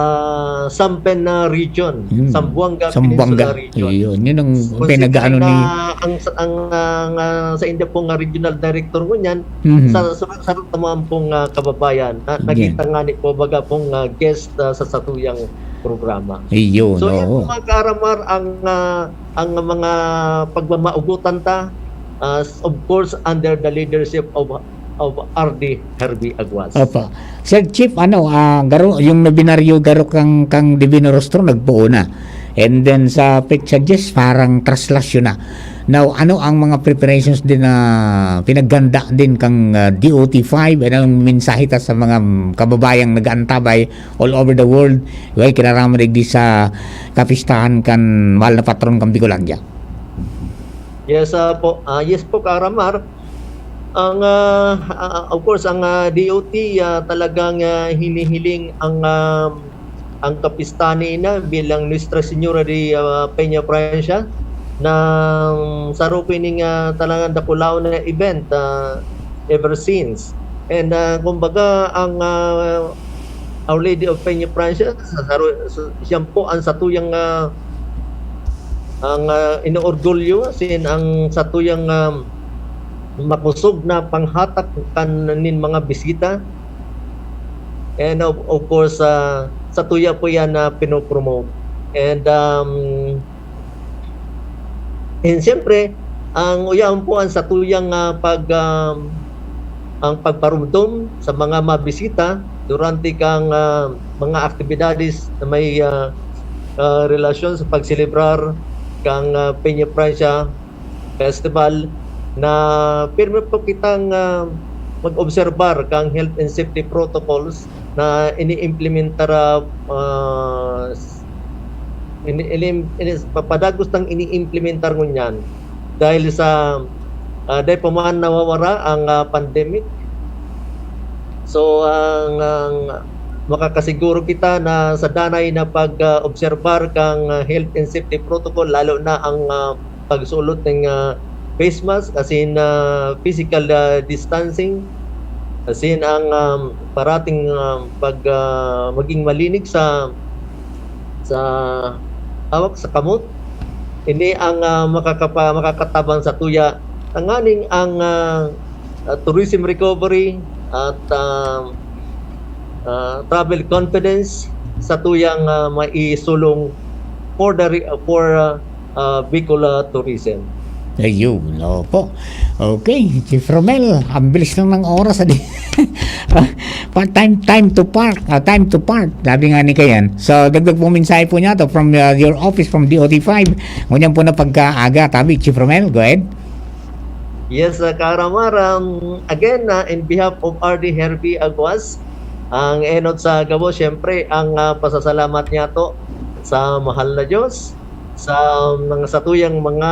Sampen na region, Hmm. Zamboanga Zamboanga. Peninsula region. Yun, yun ang Considering pinag-aano ni na ang, ang, ang, ah, sa inyo pong, ah, regional director ngunyan, Mhm. sa, sa, sa tamaan pong, ah, kababayan, na Yan. naging tangani po, baga pong, ah, guest, ah, sa satuyang programa. Iyon, So, yan oo. po, mga Ka Aramar, ang, ah, ang mga pagmamaugutan ta, ah, of course, under the leadership of, of R D Herbie Aguas. Opo. Sir Chief, ano, ah, garo, yung nobinaryo garo kang, kang Divino Rostro, nagpoon na. And then sa petsa diyes, parang traslasyon na. Now, ano ang mga preparations din na pinaghanda din kang, ah, D O T five? Anong mensahe ta sa mga, mm, kababayang nag-aantabay all over the world? Well, kinarama digdi sa kapistahan kan mahal na patron kan Bicolandia. Yes, ah, po. Ah, yes po, Karamar. Ang, ah, ah, of course, ang, ah, D O T, ah, talagang, ah, hinihiling ang, ah, ang kapistahan niya bilang Nuestra Señora de, ah, Peña Francia, na saro ko ining, ah, talagang dakulaon na event, ah, ever since. And, ah, kumbaga, ang, ah, Our Lady of Peña Francia, sa, sa, sa, siya po ang satuyang, ah, ang, ah, inoorgulyo, sin ang satuyang, ah, makosog na panghatak kan nin mga bisita. And of, of course, ah, satuya po yan na pinopromote. And, um, and siyempre, ang uyaon po ang satuyang, ah, pag, um, ang pagparumdom sa mga mabisita durante kang, ah, mga aktibidades na may, ah, ah, relasyon sa pagselebrar kang, ah, Peña Francia Festival, na pirmi po kitang, ah, mag-obserbar kang health and safety protocols na iniimplementar, ah, ah, s-, ini-, ini-, ini-, pa-, padagos nang iniimplementar ngunyan dahil sa, ah, dahil pa man nawawara ang, ah, pandemic. So, ang, ang makakasiguro kita na sa danay na pag, ah, obserbar kang, ah, health and safety protocol, lalo na ang, ah, pagsulot ng, ah, face mask, asin, ah, physical, ah, distancing, asin ang, um, parating, ah, pag, ah, maging malinig sa, sa hawak, sa kamot. Ini ang, ah, makakapa-, makakatabang sa tuya, tanganing ang, ah, ah, tourism recovery at, ah, ah, travel confidence sa tuyang, ah, maisulong for the re-, for, ah, ah, Bicol, ah, tourism. Ayun, opo. Okay, Chief Romel, ang bilis lang ng oras, adi. Pa-, time, time to park, ah, time to park, sabi nga ni Kayan. So, dagdag pong mensahe po niya to from, ah, your office, from D O T five. Ngunyan po na pagkaaga, tabi, Chief Romel, go ahead. Yes, ah, Karamar, um, again, ah, in behalf of R D Herbie Aguas, ang enot sa gabos, siyempre, ang, ah, pasasalamat niya to sa mahal na Diyos, sa mga satuyang mga,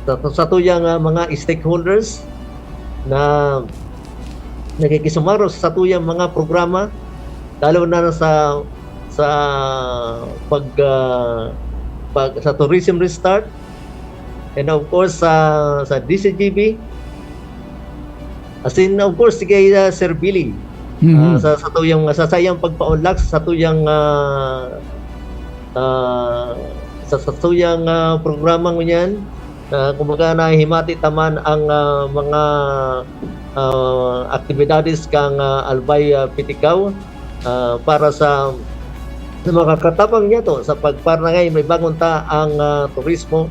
sa, sa satuyang, ah, mga stakeholders na nakikisumaro sa satuyang mga programa, lalo na sa, sa pag, ah, pag, sa Tourism Restart, and of course, sa, sa D C G B. As in, of course, si kay, ah, Sir Billy. Mhm. Ah, sa, sa tuyang, sa saiyang pagpaunlak, sa tuyang, ah, ah, sa, sa tuyang, ah, programa ngunyan, ah, kumbaga, nahimati ta man ang, ah, mga, ah, aktibidades kang, ah, Albay, ah, Piticao, ah, para sa, sa makakatabang niya to sa pagparangay, may bangon ta ang, ah, turismo,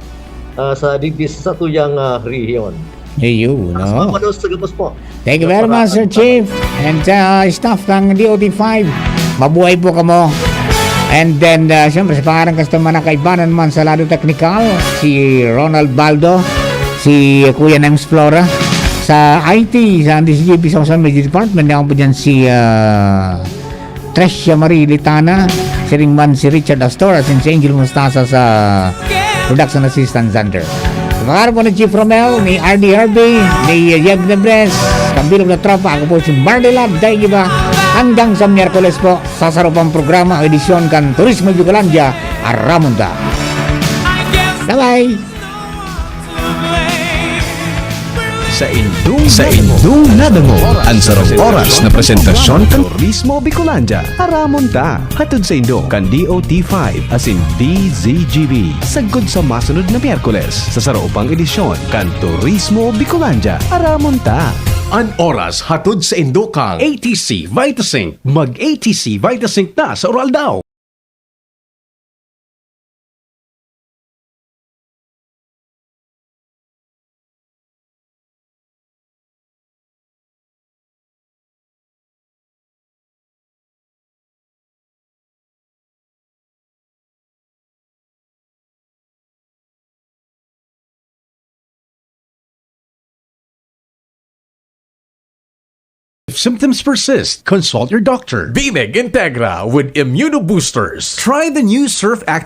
ah, sa digdi sa satuyang, ah, rehiyon. Ayun, Mas no? Mapalos sa gabos po. Thank you very much, Sir Chief, and, uh, staff ng D O T five. Mabuhay po kamo. And then, uh, siyempre, sa pangaran customer na kaibanan man sa lado teknikal, si Ronald Baldo, si Kuya Nems Flora, sa I T, sa D C G B, sa Social Media Department, naman po dyan si, uh, Trecia Marie Litana, siring man si Richard Astor, asin si Angel Mostasa sa Production Assistant Center. Sa pangaran po ni Chief Romel, ni R D Harvey, ni Yag Nebres, kabilog na tropa, ako po si Marley Lab, dahil iba, hanggang sa Miyerkules po, sa sarupang programa, edisyon kan Turismo Bicolandia, aramon ta. Bye-bye! Sa indong Sa nadangog. Indong nadangog, ang sarong oras na presentasyon kan Turismo Bicolandia. Aramon ta, hatod sa indo kan D O T five asin D Z G B. Sagkod sa masunod na Miyerkules, sa saro pang edisyon kan Turismo Bicolandia. Aramon ta. An oras hatod sa indo kan A T C Vitasync. Mag A T C Vitasync na sa Uraldaw. If symptoms persist, consult your doctor. Bineg Integra with Immunoboosters. Try the new Surf Active